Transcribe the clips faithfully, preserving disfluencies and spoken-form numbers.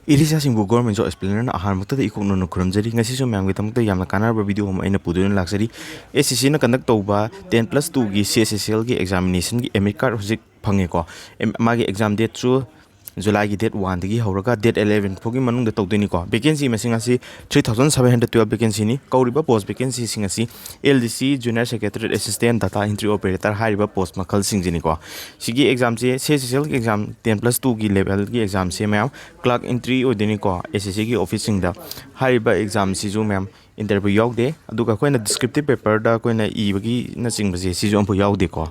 ꯏꯔꯤꯁꯥꯁꯤꯡꯕꯨ Government Job Explainerꯅ ꯑꯍꯥꯟꯕꯃꯛꯇꯗ ꯏꯀꯣꯛ ꯅꯧꯅ ꯈꯨꯔꯨꯝꯖꯔꯤ꯫ ꯉꯁꯤꯁꯨ ꯃꯌꯥꯝꯒꯤꯗꯃꯛꯇ ꯌꯥꯝꯅ ꯀꯥꯟꯅꯔꯕ video ꯑꯃ ꯑꯩꯅ ꯄꯨꯗꯨꯅ ꯂꯥꯛꯆꯔꯤ꯫ S S C ꯅ conduct ꯇꯧꯕ ten plus twoꯒꯤ C H S Lꯒꯤ examinationꯒꯤ admit card ꯍꯧꯖꯤꯛ ꯐꯪꯉꯦꯀꯣ꯫ ꯑꯦꯝ-, ꯃꯥꯒꯤ exam dateꯁꯨ Julyꯒꯤ date oneꯗꯒꯤ ꯍꯧꯔꯒ date eleven ꯐꯥꯎꯒꯤ ꯃꯅꯨꯡꯗ ꯇꯧꯗꯣꯏꯅꯤꯀꯣ꯫ Vacancy ꯃꯁꯤꯡ ꯑꯁꯤ three thousand seven hundred twelve vacancyꯅꯤ꯫ ꯀꯧꯔꯤꯕ post vacancyꯁꯤꯡ ꯑꯁꯤ L D C, Junior Secretariat Assistant, Data Entry Operator ꯍꯥꯏꯔꯤꯕ post ꯃꯈꯜꯁꯤꯡꯁꯤꯅꯤꯀꯣ꯫ ꯁꯤꯒꯤ examꯁꯦ C H S Lꯒꯤ exam ten plus twoꯒꯤ levelꯒꯤ examꯁꯦ ꯃꯌꯥꯝ clerk entry ꯑꯣꯏꯗꯣꯏꯅꯤꯀꯣ, S S Cꯒꯤ officeꯁꯤꯡꯗ꯫ ꯍꯥꯏꯔꯤꯕ examꯁꯤꯁꯨ ꯃꯌꯥꯝ interview ꯌꯥꯎꯗꯦ꯫ ꯑꯗꯨꯒ ꯑꯩꯈꯣꯏꯅ descriptive paperꯗ ꯑꯩꯈꯣꯏꯅ ꯏꯕꯒꯤꯅꯆꯤꯡꯕꯁꯦ ꯁꯤꯁꯨ ꯑꯃꯐꯥꯎ ꯌꯥꯎꯗꯦꯀꯣ꯫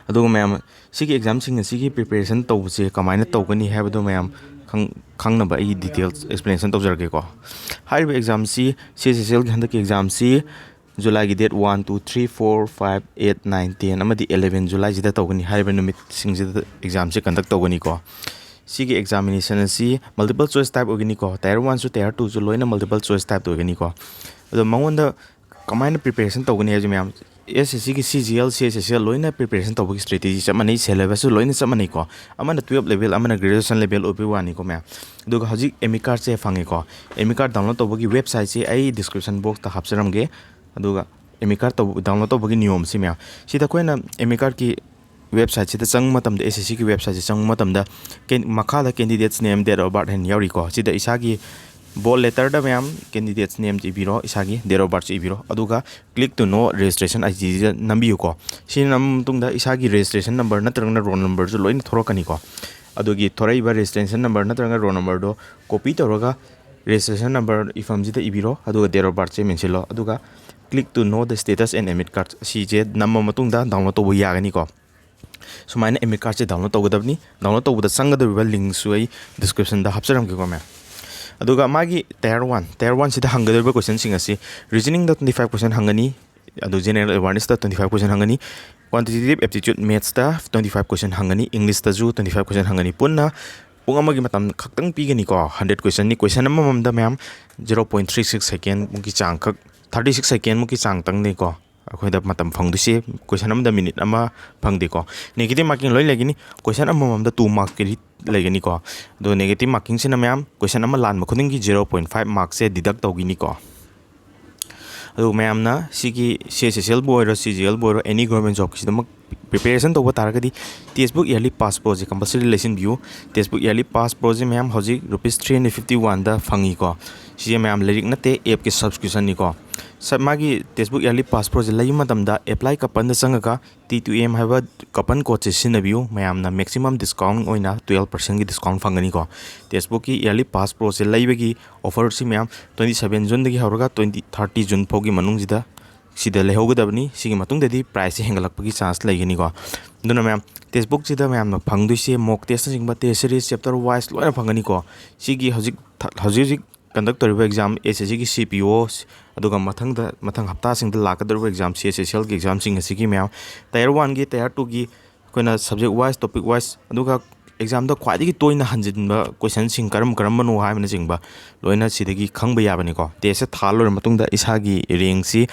ꯑꯗꯨꯒ ꯃꯌꯥꯝ, ꯁꯤꯒꯤ examꯁꯤꯡ ꯑꯁꯤꯒꯤ preparation ꯇꯧꯕꯁꯦ ꯀꯃꯥꯏꯅ ꯇꯧꯒꯅꯤ ꯍꯥꯏꯕꯗꯣ ꯃꯌꯥꯝ ꯈꯪ-, ꯈꯪꯅꯕ ꯑꯩ details explanation ꯇꯧꯖꯔꯛꯀꯦꯀꯣ꯫ ꯍꯥꯏꯔꯤꯕ examꯁꯤ C H S Lꯒꯤ ꯍꯟꯗꯛꯀꯤ examꯁꯤ Julyꯒꯤ date one, two, three, four, five, eight, nine, ten ꯑꯃꯗꯤ eleven Julyꯁꯤꯗ ꯇꯧꯒꯅꯤ꯫ ꯍꯥꯏꯔꯤꯕ ꯅꯨꯃꯤꯠꯁꯤꯡꯁꯤꯗ examꯁꯤ conduct ꯇꯧꯒꯅꯤꯀꯣ꯫ ꯁꯤꯒꯤ examination ꯑꯁꯤ multiple choice type ꯑꯣꯏꯒꯅꯤꯀꯣ꯫ Tier oneꯁꯨ Tier twoꯁꯨ ꯂꯣꯏꯅ multiple choice type ꯑꯣꯏꯒꯅꯤꯀꯣ꯫ ꯑꯗꯣ ꯃꯉꯣꯟꯗ ꯀꯃꯥꯏꯅ preparation ꯇꯧꯒꯅꯤ ꯍꯥꯏꯕꯁꯦ ꯃꯌꯥꯝ, S S Cꯒꯤ C G L, C H S L ꯂꯣꯏꯅ preparation ꯇꯧꯕꯒꯤ strategy ꯆꯞ ꯃꯥꯟꯅꯩ, syllabusꯁꯨ ꯂꯣꯏꯅ ꯆꯞ ꯃꯥꯟꯅꯩꯀꯣ꯫ ꯑꯃꯅ twelve level, ꯑꯃꯅ graduation level ꯑꯣꯏꯕꯒꯤ ꯋꯥꯅꯤꯀꯣ ꯃꯌꯥꯝ꯫ ꯑꯗꯨꯒ ꯍꯧꯖꯤꯛ admit cardꯁꯦ ꯐꯪꯉꯦꯀꯣ꯫ Admit card download ꯇꯧꯕꯒꯤ websiteꯁꯦ ꯑꯩ description boxꯇ ꯍꯥꯞꯆꯔꯝꯒꯦ꯫ ꯑꯗꯨꯒ admit card ꯇꯧꯕ, download ꯇꯧꯕꯒꯤ ꯅꯤꯌꯣꯝꯁꯤ ꯃꯌꯥꯝ, ꯁꯤꯗ ꯑꯩꯈꯣꯏꯅ admit cardꯀꯤ websiteꯁꯤꯗ ꯆꯪꯕ ꯃꯇꯝꯗ, S S Cꯒꯤ websiteꯁꯤ ꯆꯪꯕ ꯃꯇꯝꯗ, ꯀꯦꯟ-, ꯃꯈꯥꯗ candidate's name, date of birth ꯍꯥꯏꯅ ꯌꯥꯎꯔꯤꯀꯣ꯫ ꯁꯤꯗ ꯏꯁꯥꯒꯤ bold letterꯗ ꯃꯌꯥꯝ candidate's name ꯏꯕꯤꯔꯣ, ꯏꯁꯥꯒꯤ date of birth ꯏꯕꯤꯔꯣ, ꯑꯗꯨꯒ click to know registration I Dꯁꯤꯗ ꯅꯝꯕꯤꯌꯨꯀꯣ꯫ ꯁꯤ ꯅꯝꯕ ꯃꯇꯨꯡꯗ ꯏꯁꯥꯒꯤ registration number ꯅꯠꯇ꯭ꯔꯒꯅ roll numberꯁꯨ ꯂꯣꯏꯅ ꯊꯣꯔꯛꯀꯅꯤꯀꯣ꯫ ꯑꯗꯨꯒꯤ ꯊꯣꯔꯛꯏꯕ registration number ꯅꯠꯇ꯭ꯔꯒ roll numberꯗꯣ copy ꯇꯧꯔꯒ registration number ꯏꯐꯝꯁꯤꯗ ꯏꯕꯤꯔꯣ, ꯑꯗꯨꯒ date of birthꯁꯦ ꯃꯦꯟꯁꯤꯜꯂꯣ, ꯑꯗꯨꯒ click to know the status and admit card ꯁꯤꯁꯦ ꯅꯝꯃ ꯃꯇꯨꯡꯗ download ꯇꯧꯕ ꯌꯥꯒꯅꯤꯀꯣ꯫ ꯁꯨꯃꯥꯏꯅ admit cardꯁꯦ download ꯇꯧꯒꯗꯕꯅꯤ꯫ Download ꯇꯧꯕꯗ ꯆꯪꯒꯗꯧꯔꯤꯕ linkꯁꯨ ꯑꯩ descriptionꯗ ꯍꯥꯞꯆꯔꯝꯒꯦꯀꯣ ꯃꯌꯥꯝ꯫ ꯑꯗꯨꯒ ꯃꯥꯒꯤ Tier one, Tier oneꯁꯤꯗ ꯍꯪꯒꯗꯧꯔꯤꯕ questionꯁꯤꯡ ꯑꯁꯤ reasoningꯗ twenty five question ꯍꯪꯒꯅꯤ, ꯑꯗꯨ general awarenessꯇ twenty five question ꯍꯪꯒꯅꯤ, quantitative aptitude mathsꯇ twenty five question ꯍꯪꯒꯅꯤ, Englishꯇꯁꯨ twenty five question ꯍꯪꯒꯅꯤ꯫ ꯄꯨꯟꯅ ꯄꯨꯡ ꯑꯃꯒꯤ ꯃꯇꯝ ꯈꯛꯇꯪ ꯄꯤꯒꯅꯤꯀꯣ꯫ Hundred questionꯅꯤ꯫ Question ꯑꯃꯃꯝꯗ ꯃꯌꯥꯝ zero point three six second ꯃꯨꯛꯀꯤ ꯆꯥꯡ ꯈꯛ, thirty six second ꯃꯨꯛꯀꯤ ꯆꯥꯡꯇꯪꯅꯤꯀꯣ꯫ ꯑꯩꯈꯣꯏꯗ ꯃꯇꯝ ꯐꯪꯗꯣꯏꯁꯦ ꯀꯣꯏꯁꯟ ꯑꯃꯗ ꯃꯤꯅꯤꯠ ꯑꯃ ꯐꯪꯗꯦꯀꯣ꯫ ꯅꯦꯒꯦꯇꯤꯞ ꯃꯥꯔꯀꯤꯡ ꯂꯣꯏ ꯂꯩꯒꯅꯤ, ꯀꯣꯏꯁꯟ ꯑꯃꯃꯝꯗ ꯇꯨ ꯃꯥꯔꯛꯀꯤ ꯂꯩꯒꯅꯤꯀꯣ꯫ ꯑꯗꯣ ꯅꯦꯒꯦꯇꯤꯞ ꯃꯥꯔꯀꯤꯡꯁꯤꯅ ꯃꯌꯥꯝ ꯀꯣꯏꯁꯟ ꯑꯃ ꯂꯥꯟꯕ ꯈꯨꯗꯤꯡꯒꯤ ꯖꯤꯔꯣ ꯄꯣꯏꯟ ꯐꯥꯏꯚ ꯃꯥꯔꯛꯁꯦ ꯗꯤꯗꯛ ꯇꯧꯈꯤꯅꯤꯀꯣ꯫ ꯑꯗꯨ ꯃꯌꯥꯝꯅ ꯁꯤꯒꯤ ꯁꯤ ꯑꯦꯁ ꯑꯦꯁ ꯑꯦꯜꯕꯨ ꯑꯣꯏꯔꯣ, ꯁꯤ ꯖꯤ ꯑꯦꯜꯕꯨ ꯑꯣꯏꯔꯣ, ꯑꯦꯅꯤ ꯒꯣꯔꯃꯦꯟ ꯖꯣꯕꯀꯤꯁꯤꯗꯃꯛ ꯄ꯭ꯔꯤꯄꯦꯔꯦꯁꯟ ꯇꯧꯕ ꯇꯥꯔꯒꯗꯤ textbook yearly pass prose compulsory ꯂꯩꯁꯤꯟꯕꯤꯌꯨ꯫ ꯇꯦꯛꯁꯕꯨꯛ ꯏꯌꯔꯂꯤ ꯄꯥꯁ ꯄ꯭ꯔꯣꯁꯦ ꯃꯌꯥꯝ ꯍꯧꯖꯤꯛ ꯔꯨꯄꯤꯁ ꯊ꯭ꯔꯤ ꯍꯟꯗ꯭ꯔꯦꯠ ꯐꯤꯐꯇꯤ ꯋꯥꯟꯗ ꯐꯪꯉꯤꯀꯣ꯫ ꯁꯤꯁꯦ ꯃꯌꯥꯝ ꯂꯥꯏꯔꯤꯛ ꯅꯠꯇꯦ, ꯑꯦꯞꯀꯤ ꯁꯕꯁꯀ꯭ꯔꯤꯞꯁꯟꯅꯤꯀꯣ꯫ ꯁ-, ꯃꯥꯒꯤ ꯇꯦꯛꯁꯕꯨꯛ ꯏꯌꯔꯂꯤ ꯄꯥꯁ ꯄ꯭ꯔꯣꯁꯦ ꯂꯩꯕ ꯃꯇꯝꯗ ꯑꯦꯄ꯭ꯂꯥꯏ ꯀꯄꯟꯗ ꯆꯪꯉꯒ ꯇꯤ ꯇꯨ ꯑꯦꯝ ꯍꯥꯏꯕ ꯀꯄꯟ ꯀꯣꯗꯁꯦ ꯁꯤꯖꯤꯟꯅꯕꯤꯌꯨ꯫ ꯃꯌꯥꯝꯅ ꯃꯦꯛꯁꯤꯃꯝ ꯗꯤꯁꯀꯥꯎꯟ ꯑꯣꯏꯅ ꯇꯨꯌꯦꯜꯞ ꯄꯥꯔꯁꯦꯟꯒꯤ ꯗꯤꯁꯀꯥꯎꯟ ꯐꯪꯒꯅꯤꯀꯣ꯫ ꯇꯦꯛꯁꯕꯨꯛꯀꯤ ꯏꯌꯔꯂꯤ ꯄꯥꯁ ꯄ꯭ꯔꯣꯁꯦ ꯂꯩꯕꯒꯤ ꯑꯣꯐꯔꯁꯤ ꯃꯌꯥꯝ ꯇ꯭ꯋꯦꯟꯇꯤ ꯁꯕꯦꯟ ꯖꯨꯟꯗꯒꯤ ꯍꯧꯔꯒ ꯇ꯭ꯋꯦꯟꯇꯤ ꯊꯥꯔꯇꯤ ꯖꯨꯟ ꯐꯥꯎꯒꯤ ꯃꯅꯨꯡꯁꯤꯗ ꯁꯤꯗ ꯂꯩꯍꯧꯒꯗꯕꯅꯤ꯫ ꯁꯤꯒꯤ ꯃꯇꯨꯡꯗꯗꯤ ꯄ꯭ꯔꯥꯏꯁꯁꯦ ꯍꯦꯟꯒꯠꯂꯛꯄꯒꯤ ꯆꯥꯟꯁ ꯂꯩꯒꯅꯤꯀꯣ꯫ ꯑꯗꯨꯅ ꯃꯌꯥꯝ ꯇꯦꯛꯁꯕꯨꯛꯁꯤꯗ ꯃꯌꯥꯝꯅ ꯐꯪꯗꯣꯏꯁꯦ ꯃꯣꯛ ꯇꯦꯁꯅꯆꯤꯡꯕ, ꯇꯦꯁ ꯁꯤꯔꯤꯁ, ꯆꯦꯞꯇꯔ ꯋꯥꯏꯁ ꯂꯣꯏꯅ ꯐꯪꯒꯅꯤꯀꯣ꯫ ꯁꯤꯒꯤ ꯍꯧꯖꯤꯛ ꯊ-, ꯍꯧꯖꯤꯛ ꯍꯧꯖꯤꯛ ꯀꯟꯗꯛ ꯇꯧꯔꯤꯕ ꯑꯦꯛꯖꯥꯝ ꯑꯦꯁ ꯑꯦꯁ ꯁꯤꯒꯤ ꯁꯤ ꯄꯤ ꯑꯣ, ꯑꯗꯨꯒ ꯃꯊꯪꯗ, ꯃꯊꯪ ꯍꯞꯇꯥꯁꯤꯡꯗ ꯂꯥꯛꯀꯗꯧꯔꯤꯕ ꯑꯦꯛꯖꯥꯝ ꯁꯤ ꯑꯦꯁ ꯑꯦꯁ ꯁꯤꯒꯤ ꯑꯦꯛꯖꯥꯝꯁꯤꯡ ꯑꯁꯤꯒꯤ ꯃꯌꯥꯝ ꯇꯥꯌꯔ ꯋꯥꯟꯒꯤ, ꯇꯥꯌꯔ ꯇꯨꯒꯤ ꯑꯩꯈꯣꯏꯅ ꯁꯕꯖꯦꯛ ꯋꯥꯏꯁ, ꯇꯣꯄꯤꯛ ꯋꯥꯏꯁ, ꯑꯗꯨꯒ ꯑꯦꯛꯖꯥꯝꯗ ꯈ꯭ꯋꯥꯏꯗꯒꯤ ꯇꯣꯏꯅ ꯍꯟꯖꯤꯟꯕ ꯀꯣꯏꯁꯟꯁꯤꯡ ꯀꯔꯝ ꯀꯔꯝꯕꯅꯣ ꯍꯥꯏꯕꯅꯆꯤꯡꯕ ꯂꯣꯏꯅ ꯁꯤꯗꯒꯤ ꯈꯪꯕ ꯌꯥꯕꯅꯤꯀꯣ꯫ ꯇꯦꯁꯁꯦ ꯊꯥ ꯂꯣꯏꯔ ꯃꯇꯨꯡꯗ ꯏꯁꯥꯒꯤ ꯔꯦꯡꯁꯤ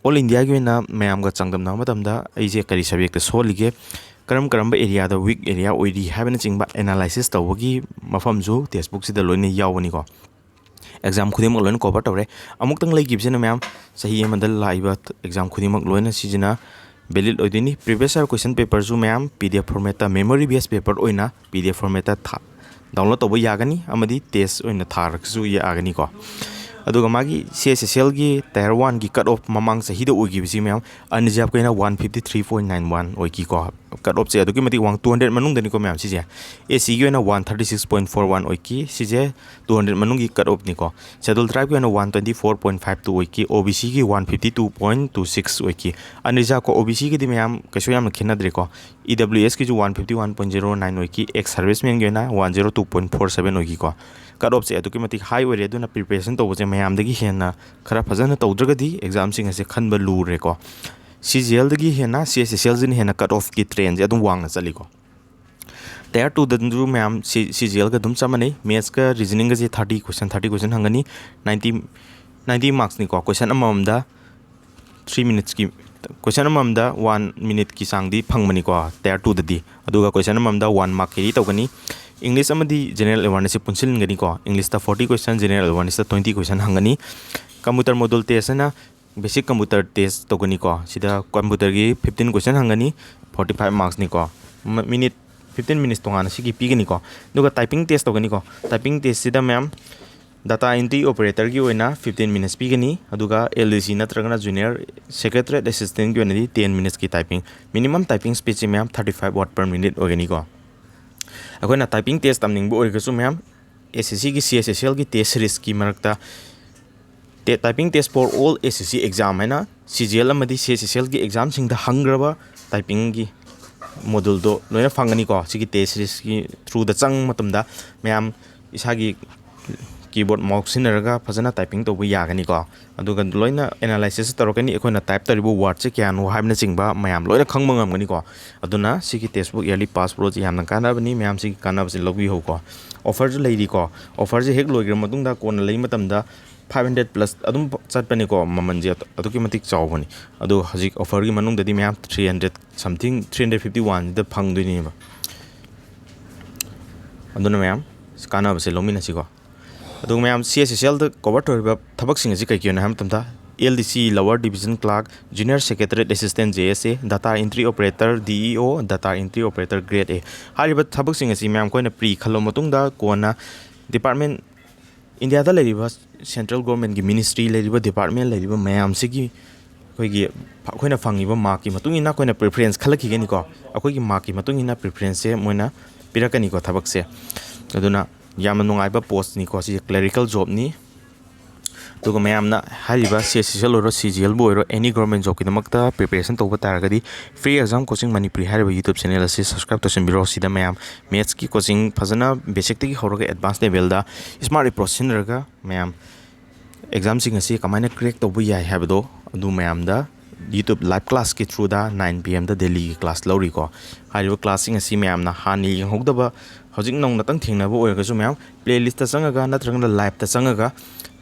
ꯑꯣꯜ ꯏꯟꯗꯤꯌꯥꯒꯤ ꯑꯣꯏꯅ ꯃꯌꯥꯝꯒ ꯆꯥꯡꯗꯝꯅꯕ ꯃꯇꯝꯗ ꯑꯩꯁꯦ ꯀꯔꯤ ꯁꯕꯖꯦꯛꯇ ꯁꯣꯜꯂꯤꯒꯦ, ꯀꯔꯝ ꯀꯔꯝꯕ ꯑꯦꯔꯤꯌꯥꯗ ꯋꯤꯛ ꯑꯦꯔꯤꯌꯥ ꯑꯣꯏꯔꯤ ꯍꯥꯏꯕꯅꯆꯤꯡꯕ ꯑꯦꯅꯥꯂꯥꯏꯁꯤꯁ ꯇꯧꯕꯒꯤ ꯃꯐꯝꯁꯨ ꯇꯦꯛꯁꯕꯨꯛꯁꯤꯗ ꯂꯣꯏꯅ ꯌꯥꯎꯕꯅꯤꯀꯣ꯫ ꯑꯦꯛꯖꯥꯝ ꯈꯨꯗꯤꯡꯃꯛ ꯂꯣꯏꯅ ꯀꯣꯚꯔ ꯇꯧꯔꯦ꯫ ꯑꯃꯨꯛꯇꯪ ꯂꯩꯈꯤꯕꯁꯤꯅ ꯃꯌꯥꯝ ꯆꯍꯤ ꯑꯃꯗ ꯂꯥꯛꯏꯕ ꯑꯦꯛꯖꯥꯝ ꯈꯨꯗꯤꯡꯃꯛ ꯂꯣꯏꯅ ꯁꯤꯁꯤꯅ ꯚꯦꯂꯤꯠ ꯑꯣꯏꯗꯣꯏꯅꯤ꯫ ꯄ꯭ꯔꯤꯚꯤꯌꯁ ꯌꯥꯔ ꯀꯣꯏꯁꯟ ꯄꯦꯄꯔꯁꯨ ꯃꯌꯥꯝ ꯄꯤ ꯗꯤ ꯑꯦꯐ ꯐꯣꯔꯃꯦꯠꯇ, ꯃꯦꯃꯣꯔꯤ ꯕꯦꯁ ꯄꯦꯄꯔ ꯑꯣꯏꯅ ꯄꯤ ꯗꯤ ꯑꯦꯐ ꯐꯣꯔꯃꯦꯠꯇ ꯊꯥ-, ꯗꯥꯎꯟꯂꯣꯗ ꯇꯧꯕ ꯌꯥꯒꯅꯤ, ꯑꯃꯗꯤ ꯇꯦꯁ ꯑꯣꯏꯅ ꯊꯥꯔꯒꯁꯨ ꯌꯥꯒꯅꯤꯀꯣ꯫ ꯑꯗꯨꯒ ꯃꯥꯒꯤ ꯁꯤ ꯑꯦꯁ ꯑꯦꯁ ꯑꯦꯜꯒꯤ ꯇꯥꯌꯔ ꯋꯥꯟꯒꯤ ꯀꯠ ꯑꯣꯐ ꯃꯃꯥꯡ ꯆꯍꯤꯗ ꯑꯣꯏꯈꯤꯕꯁꯤ ꯃꯌꯥꯝ ꯑꯟꯔꯤꯖꯥꯕꯀꯤ ꯑꯣꯏꯅ one fifty three point nine one ꯑꯣꯏꯈꯤꯀꯣ꯫ ꯀꯠ ꯑꯣꯐꯁꯦ ꯑꯗꯨꯛꯀꯤ ꯃꯇꯤꯛ ꯋꯥꯡ, ꯇꯨ ꯍꯟꯗ꯭ꯔꯦꯠ ꯃꯅꯨꯡꯗꯅꯤꯀꯣ ꯃꯌꯥꯝ ꯁꯤꯁꯦ꯫ ꯑꯦꯁ ꯁꯤꯒꯤ ꯑꯣꯏꯅ one thirty six point four one ꯑꯣꯏꯈꯤ, ꯁꯤꯁꯦ ꯇꯨ ꯍꯟꯗ꯭ꯔꯦꯠ ꯃꯅꯨꯡꯒꯤ ꯀꯠ ꯑꯣꯐꯅꯤꯀꯣ꯫ ꯁꯦꯗꯨꯜ ꯇ꯭ꯔꯥꯏꯕꯀꯤ ꯑꯣꯏꯅ one twenty four point five two ꯑꯣꯏꯈꯤ, ꯑꯣ ꯕꯤ ꯁꯤꯒꯤ one fifty two point two six ꯑꯣꯏꯈꯤ꯫ ꯑꯟꯔꯤꯖꯥꯕꯀꯣ, ꯑꯣ ꯕꯤ ꯁꯤꯒꯤꯗꯤ ꯃꯌꯥꯝ ꯀꯩꯁꯨ ꯌꯥꯝꯅ ꯈꯦꯠꯅꯗ꯭ꯔꯦꯀꯣ꯫ ꯏ ꯗꯕ꯭ꯂꯤꯎ ꯑꯦꯁꯀꯤꯁꯨ one fifty one point zero nine ꯑꯣꯏꯈꯤ, ꯑꯦꯛꯁ ꯁꯥꯔꯚꯤꯁꯃꯦꯟꯒꯤ ꯑꯣꯏꯅ one zero two point four seven ꯑꯣꯏꯈꯤꯀꯣ꯫ ꯀꯠ ꯑꯣꯐꯁꯦ ꯑꯗꯨꯛꯀꯤ ꯃꯇꯤꯛ ꯍꯥꯏ ꯑꯣꯏꯔꯦ, ꯑꯗꯨꯅ ꯄ꯭ꯔꯤꯄꯦꯔꯦꯁꯟ ꯇꯧꯕꯁꯦ ꯃꯌꯥꯝꯗꯒꯤ ꯍꯦꯟꯅ ꯈꯔ ꯐꯖꯅ ꯇꯧꯗ꯭ꯔꯒꯗꯤ ꯑꯦꯛꯖꯥꯝꯁꯤꯡ ꯑꯁꯦ ꯈꯟꯕ ꯂꯨꯔꯦꯀꯣ꯫ ꯁꯤ ꯖꯤ ꯑꯦꯜꯗꯒꯤ ꯍꯦꯟꯅ ꯁꯤ ꯑꯦꯁ ꯑꯦꯁ ꯑꯦꯜꯁꯤꯅ ꯍꯦꯟꯅ ꯀꯠ ꯑꯣꯐꯀꯤ ꯇ꯭ꯔꯦꯟꯁꯦ ꯑꯗꯨꯝ ꯋꯥꯡꯅ ꯆꯠꯂꯤꯀꯣ꯫ ꯇꯥꯌꯔ ꯇꯨꯗꯁꯨ ꯃꯌꯥꯝ ꯁꯤ, ꯁꯤ ꯖꯤ ꯑꯦꯜꯒ ꯑꯗꯨꯝ ꯆꯞ ꯃꯥꯟꯅꯩ꯫ ꯃꯦꯠꯁꯀ ꯔꯤꯖꯅꯤꯡꯒꯁꯦ ꯊꯥꯔꯇꯤ ꯀꯣꯏꯁꯟ, ꯊꯥꯔꯇꯤ ꯀꯣꯏꯁꯟ ꯍꯪꯒꯅꯤ꯫ ꯅꯥꯏꯟꯇꯤ, ꯅꯥꯏꯟꯇꯤ ꯃꯥꯔꯛꯁꯅꯤꯀꯣ꯫ ꯀꯣꯏꯁꯟ ꯑꯃꯃꯝꯗ ꯊ꯭ꯔꯤ ꯃꯤꯅꯤꯠꯁꯀꯤ, ꯀꯣꯏꯁꯟ ꯑꯃꯃꯝꯗ ꯋꯥꯟ ꯃꯤꯅꯤꯠꯀꯤ ꯆꯥꯡꯗꯤ ꯐꯪꯕꯅꯤꯀꯣ ꯇꯥꯏꯌꯔ ꯇꯨꯗꯗꯤ꯫ ꯑꯗꯨꯒ ꯀꯣꯏꯁꯟ ꯑꯃꯃꯝꯗ ꯋꯥꯟ ꯃꯥꯔꯛ ꯀꯦꯔꯤ ꯇꯧꯒꯅꯤ꯫ ꯏꯪꯂꯤꯁ ꯑꯃꯗꯤ ꯖꯦꯅꯔꯦꯜ ꯑꯦꯋꯥꯔꯅꯦꯁꯁꯦ ꯄꯨꯟꯁꯤꯟꯒꯅꯤꯀꯣ꯫ ꯏꯪꯂꯤꯁꯇ ꯐꯣꯔꯇꯤ ꯀꯣꯏꯁꯟ, ꯖꯦꯅꯔꯦꯜ ꯑꯦꯋꯥꯔꯅꯦꯁꯇ ꯇ꯭ꯋꯦꯟꯇꯤ ꯀꯣꯏꯁꯟ ꯍꯪꯒꯅꯤ꯫ ꯀꯝꯄ꯭ꯌꯨꯇꯔ ꯃꯣꯗꯨꯜ ꯇꯦꯁ ꯍꯥꯏꯅ ꯕꯦꯁꯤꯛ ꯀꯝꯄ꯭ꯌꯨꯇꯔ ꯇꯦꯁ ꯇꯧꯒꯅꯤꯀꯣ꯫ ꯁꯤꯗ ꯀꯝꯄ꯭ꯌꯨꯇꯔꯒꯤ ꯐꯤꯐꯇꯤꯟ ꯀꯣꯏꯁꯟ ꯍꯪꯒꯅꯤ, ꯐꯣꯔꯇꯤ ꯐꯥꯏꯚ ꯃꯥꯔꯛꯁꯅꯤꯀꯣ꯫ ꯃ-, ꯃꯤꯅꯤꯠ ꯐꯤꯐꯇꯤꯟ ꯃꯤꯅꯤꯠꯁ ꯇꯣꯉꯥꯟꯅ ꯁꯤꯒꯤ ꯄꯤꯒꯅꯤꯀꯣ꯫ ꯑꯗꯨꯒ ꯇꯥꯏꯄꯤꯡ ꯇꯦꯁ ꯇꯧꯒꯅꯤꯀꯣ꯫ ꯇꯥꯏꯄꯤꯡ ꯇꯦꯁꯁꯤꯗ ꯃꯌꯥꯝ ꯗꯥꯇꯥ ꯑꯦꯟꯇ꯭ꯔꯤ ꯑꯣꯄꯔꯦꯇꯔꯒꯤ ꯑꯣꯏꯅ ꯐꯤꯐꯇꯤꯟ ꯃꯤꯅꯤꯠꯁ ꯄꯤꯒꯅꯤ, ꯑꯗꯨꯒ ꯑꯦꯜ ꯗꯤ ꯁꯤ ꯅꯠꯇ꯭ꯔꯒꯅ ꯖꯨꯅꯤꯌꯔ ꯁꯦꯀ꯭ꯔꯦꯇꯔꯤꯌꯦꯠ ꯑꯦꯁꯤꯁꯇꯦꯟꯒꯤ ꯑꯣꯏꯅꯗꯤ ꯇꯦꯟ ꯃꯤꯅꯤꯠꯁꯀꯤ ꯇꯥꯏꯄꯤꯡ, ꯃꯤꯅꯤꯃꯝ ꯇꯥꯏꯄꯤꯡ ꯁ꯭ꯄꯤꯗꯁꯦ ꯃꯌꯥꯝ ꯊꯥꯔꯇꯤ ꯐꯥꯏꯚ ꯋꯥꯔꯗ ꯄꯔ ꯃꯤꯅꯤꯠ ꯑꯣꯏꯒꯅꯤꯀꯣ꯫ ꯑꯩꯈꯣꯏꯅ ꯇꯥꯏꯄꯤꯡ ꯇꯦꯁ ꯇꯝꯅꯤꯡꯕ ꯑꯣꯏꯔꯒꯁꯨ ꯃꯌꯥꯝ ꯑꯦꯁ ꯑꯦꯁ ꯁꯤꯒꯤ ꯁꯤ ꯑꯦꯁ ꯑꯦꯁ ꯑꯦꯜꯒꯤ ꯇꯦꯁ ꯁꯤꯔꯤꯁꯀꯤ ꯃꯔꯛꯇ ꯇꯦ-, Typing Test for All S S C Exam ꯍꯥꯏꯅ ꯁꯤ ꯖꯤ ꯑꯦꯜ ꯑꯃꯗꯤ ꯁꯤ ꯑꯦꯁ ꯑꯦꯁ ꯑꯦꯜꯒꯤ ꯑꯦꯛꯖꯥꯝꯁꯤꯡꯗ ꯍꯪꯈ꯭ꯔꯕ ꯇꯥꯏꯄꯤꯡꯒꯤ ꯃꯣꯗꯨꯜꯗꯣ ꯂꯣꯏꯅ ꯐꯪꯒꯅꯤꯀꯣ꯫ ꯁꯤꯒꯤ ꯇꯦꯁ ꯁꯤꯔꯤꯁꯀꯤ ꯊ꯭ꯔꯨꯗ ꯆꯪꯕ ꯃꯇꯝꯗ ꯃꯌꯥꯝ ꯏꯁꯥꯒꯤ ꯀꯤꯕꯣꯔꯗ ꯃꯥꯎꯁ ꯁꯤꯖꯤꯟꯅꯔꯒ ꯐꯖꯅ ꯇꯥꯏꯄꯤꯡ ꯇꯧꯕ ꯌꯥꯒꯅꯤꯀꯣ꯫ ꯑꯗꯨꯒ ꯂꯣꯏꯅ ꯑꯦꯅꯥꯂꯥꯏꯁꯤꯁ ꯇꯧꯔꯛꯀꯅꯤ꯫ ꯑꯩꯈꯣꯏꯅ ꯇꯥꯏꯞ ꯇꯧꯔꯤꯕ ꯋꯥꯔꯗꯁꯦ ꯀꯌꯥꯅꯣ ꯍꯥꯏꯕꯅꯆꯤꯡꯕ ꯃꯌꯥꯝ ꯂꯣꯏꯅ ꯈꯪꯕ ꯉꯝꯒꯅꯤꯀꯣ꯫ ꯑꯗꯨꯅ ꯁꯤꯒꯤ ꯇꯦꯛꯁꯕꯨꯛ ꯏꯌꯔꯂꯤ ꯄꯥꯁ ꯄ꯭ꯔꯣꯁꯦ ꯌꯥꯝꯅ ꯀꯥꯟꯅꯕꯅꯤ꯫ ꯃꯌꯥꯝ ꯁꯤꯒꯤ ꯀꯥꯟꯅꯕꯁꯦ ꯂꯧꯕꯤꯍꯧꯀꯣ꯫ ꯑꯣꯐꯔꯁꯨ ꯂꯩꯔꯤꯀꯣ꯫ ꯑꯣꯐꯔꯁꯦ ꯍꯦꯛ ꯂꯣꯏꯈ꯭ꯔ ꯃꯇꯨꯡꯗ ꯀꯣꯟꯅ ꯂꯩ ꯃꯇꯝꯗ ꯐꯥꯏꯚ ꯍꯟꯗ꯭ꯔꯦꯠ ꯄ꯭ꯂꯁ ꯑꯗꯨꯝ ꯆꯠꯄꯅꯤꯀꯣ꯫ ꯃꯃꯜꯁꯦ ꯑꯗꯨꯛꯀꯤ ꯃꯇꯤꯛ ꯆꯥꯎꯕꯅꯤ꯫ ꯑꯗꯣ ꯍꯧꯖꯤꯛ ꯑꯣꯐꯔꯒꯤ ꯃꯅꯨꯡꯗꯗꯤ ꯃꯌꯥꯝ three hundred something, three hundred fifty ꯋꯥꯟꯁꯤꯗ ꯐꯪꯗꯣꯏꯅꯦꯕ꯫ ꯑꯗꯨꯅ ꯃꯌꯥꯝ ꯀꯥꯟꯅꯕꯁꯦ ꯂꯧꯃꯤꯟꯅꯁꯤꯀꯣ꯫ ꯑꯗꯨꯒ ꯃꯌꯥꯝ ꯁꯤ ꯑꯦꯁ ꯑꯦꯁ ꯑꯦꯜꯗ ꯀꯣꯚꯔ ꯇꯧꯔꯤꯕ ꯊꯕꯛꯁꯤꯡ ꯑꯁꯤ ꯀꯩ ꯀꯩꯅꯣ ꯍꯥꯏꯕ ꯃꯇꯝꯗ, ꯑꯦꯜ ꯗꯤ ꯁꯤ, Lower Division Clerk, Junior Secretariat Assistant, J S A, Data Entry Operator, D E O, Data Entry Operator Grade A꯫ ꯍꯥꯏꯔꯤꯕ ꯊꯕꯛꯁꯤꯡ ꯑꯁꯤ ꯃꯌꯥꯝ ꯑꯩꯈꯣꯏꯅ ꯄ꯭ꯔꯤ ꯈꯜꯂꯕ ꯃꯇꯨꯡꯗ ꯀꯣꯟꯅ ꯗꯤꯄꯥꯔꯠꯃꯦꯟ, ꯏꯟꯗꯤꯌꯥꯗ ꯂꯩꯔꯤꯕ ꯁꯦꯟꯇ꯭ꯔꯦꯜ ꯒꯣꯔꯃꯦꯟꯒꯤ ꯃꯤꯅꯤꯁꯇ꯭ꯔꯤ ꯂꯩꯔꯤꯕ, ꯗꯤꯄꯥꯔꯠꯃꯦꯟ ꯂꯩꯔꯤꯕ ꯃꯌꯥꯝꯁꯤꯒꯤ ꯑꯩꯈꯣꯏꯒꯤ, ꯑꯩꯈꯣꯏꯅ ꯐꯪꯉꯤꯕ ꯃꯥꯔꯛꯀꯤ ꯃꯇꯨꯡ ꯏꯟꯅ ꯑꯩꯈꯣꯏꯅ ꯄ꯭ꯔꯤꯐꯔꯦꯟꯁ ꯈꯜꯂꯛꯈꯤꯒꯅꯤꯀꯣ꯫ ꯑꯩꯈꯣꯏꯒꯤ ꯃꯥꯔꯛꯀꯤ ꯃꯇꯨꯡ ꯏꯟꯅ ꯄ꯭ꯔꯤꯐꯔꯦꯟꯁꯁꯦ ꯃꯣꯏꯅ ꯄꯤꯔꯛꯀꯅꯤꯀꯣ ꯊꯕꯛꯁꯦ꯫ ꯑꯗꯨꯅ ꯌꯥꯝꯅ ꯅꯨꯡꯉꯥꯏꯕ ꯄꯣꯁꯅꯤꯀꯣ ꯁꯤꯁꯦ, ꯀ꯭ꯂꯦꯔꯤꯀꯦꯜ ꯖꯣꯕꯅꯤ꯫ ꯑꯗꯨꯒ ꯃꯌꯥꯝꯅ ꯍꯥꯏꯔꯤꯕ ꯁꯤ ꯑꯦꯁ ꯑꯦꯁ ꯑꯦꯜ ꯑꯣꯏꯔꯣ, ꯁꯤ ꯖꯤ ꯑꯦꯜꯕꯨ ꯑꯣꯏꯔꯣ, ꯑꯦꯅꯤ ꯒꯣꯔꯃꯦꯟ ꯖꯣꯕꯀꯤꯗꯃꯛꯇ ꯄ꯭ꯔꯤꯄꯦꯔꯦꯁꯟ ꯇꯧꯕ ꯇꯥꯔꯒꯗꯤ, Free Exam Coaching Manipuri ꯍꯥꯏꯔꯤꯕ YouTube ꯆꯦꯅꯦꯜ ꯑꯁꯤ ꯁꯕꯁꯀ꯭ꯔꯥꯏꯕ ꯇꯧꯁꯤꯟꯕꯤꯔꯣ꯫ ꯁꯤꯗ ꯃꯌꯥꯝ ꯃꯦꯠꯁꯀꯤ ꯀꯣꯆꯤꯡ ꯐꯖꯅ ꯕꯦꯁꯤꯛꯇꯒꯤ ꯍꯧꯔꯒ ꯑꯦꯗꯚꯥꯟꯁ ꯂꯦꯚꯦꯜꯗ ꯁ꯭ꯃꯥꯔꯠ ꯑꯦꯄ꯭ꯔꯣꯆ ꯁꯤꯖꯤꯟꯅꯔꯒ ꯃꯌꯥꯝ ꯑꯦꯛꯖꯥꯝꯁꯤꯡ ꯑꯁꯤ ꯀꯃꯥꯏꯅ ꯀ꯭ꯔꯦꯛ ꯇꯧꯕ ꯌꯥꯏ ꯍꯥꯏꯕꯗꯣ ꯑꯗꯨ ꯃꯌꯥꯝꯗ YouTube ꯂꯥꯏꯚ ꯀ꯭ꯂꯥꯁꯀꯤ ꯊ꯭ꯔꯨꯗ ꯅꯥꯏꯟ ꯄꯤ ꯑꯦꯝꯗ ꯗꯦꯜꯂꯤꯒꯤ ꯀ꯭ꯂꯥꯁ ꯂꯧꯔꯤꯀꯣ꯫ ꯍꯥꯏꯔꯤꯕ ꯀ꯭ꯂꯥꯁꯁꯤꯡ ꯑꯁꯤ ꯃꯌꯥꯝꯅ ꯍꯥꯟꯅ ꯌꯦꯡꯍꯧꯗꯕ ꯍꯧꯖꯤꯛ ꯅꯧꯅꯇꯪ ꯊꯦꯡꯅꯕ ꯑꯣꯏꯔꯒꯁꯨ ꯃꯌꯥꯝ playlist ꯇ ꯆꯪꯉꯒ ꯅꯠꯇ꯭ꯔꯒꯅ live ꯇ ꯆꯪꯉꯒ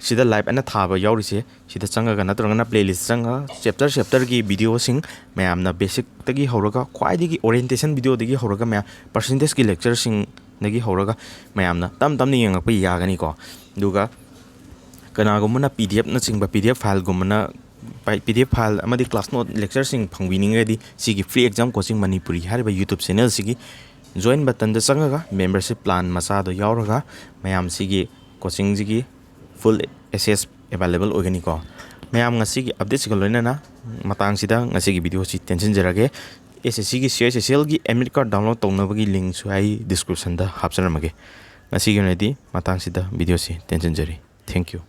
ꯁꯤꯗ live ꯑꯅ ꯊꯥꯕ ꯌꯥꯎꯔꯤꯁꯦ ꯁꯤꯗ ꯆꯪꯉꯒ ꯅꯠꯇ꯭ꯔꯒꯅ playlist ꯆꯪꯉꯒ chapter chapter ꯒꯤ video ꯁꯤꯡ ꯃꯌꯥꯝꯅ basic ꯇꯒꯤ ꯍꯧꯔꯒ ꯈ꯭ꯋꯥꯏꯗꯒꯤ orientation video ꯗꯒꯤ ꯍꯧꯔꯒ ꯃꯌꯥꯝ percentage ꯀꯤ lecture ꯁꯤꯡꯗꯒꯤ ꯍꯧꯔꯒ ꯃꯌꯥꯝꯅ ꯇꯞ ꯇꯞꯅ ꯌꯦꯡꯉꯛꯄ ꯌꯥꯒꯅꯤꯀꯣ꯫ ꯑꯗꯨꯒ ꯀꯅꯥꯒꯨꯝꯕꯅ P D F ꯅꯆꯤꯡꯕ P D F file ꯒꯨꯝꯕꯅ P D F file ꯑꯃꯗꯤ class note lecture ꯁꯤꯡ ꯐꯪꯕꯤꯅꯤꯡꯉꯒꯗꯤ ꯁꯤꯒꯤ Free Exam Coaching Manipuri ꯍꯥꯏꯔꯤꯕ YouTube channel ꯁꯤꯒꯤ join button ꯗ ꯆꯪꯉꯒ membership plan ꯃꯆꯥꯗꯣ ꯌꯥꯎꯔꯒ ꯃꯌꯥꯝ ꯁꯤꯒꯤ coaching ꯁꯤꯒꯤ full access available ꯑꯣꯏꯒꯅꯤꯀꯣ꯫ ꯃꯌꯥꯝ ꯉꯁꯤꯒꯤ update ꯁꯤꯒ ꯂꯣꯏꯅꯅ ꯃꯇꯥꯡꯁꯤꯗ ꯉꯁꯤꯒꯤ video ꯁꯤ ꯇꯦꯟꯁꯤꯟꯖꯔꯒꯦ꯫ S S C ꯒꯤ C S S L ꯒꯤ admit card download ꯇꯧꯅꯕꯒꯤ link ꯁꯨ ꯑꯩ description ꯗ ꯍꯥꯞꯆꯔꯝꯃꯒꯦ꯫ ꯉꯁꯤꯒꯤ ꯑꯣꯏꯅꯗꯤ ꯃꯇꯥꯡꯁꯤꯗ video ꯁꯤ ꯇꯦꯟꯁꯤꯟꯖꯔꯤ꯫ Thank you꯫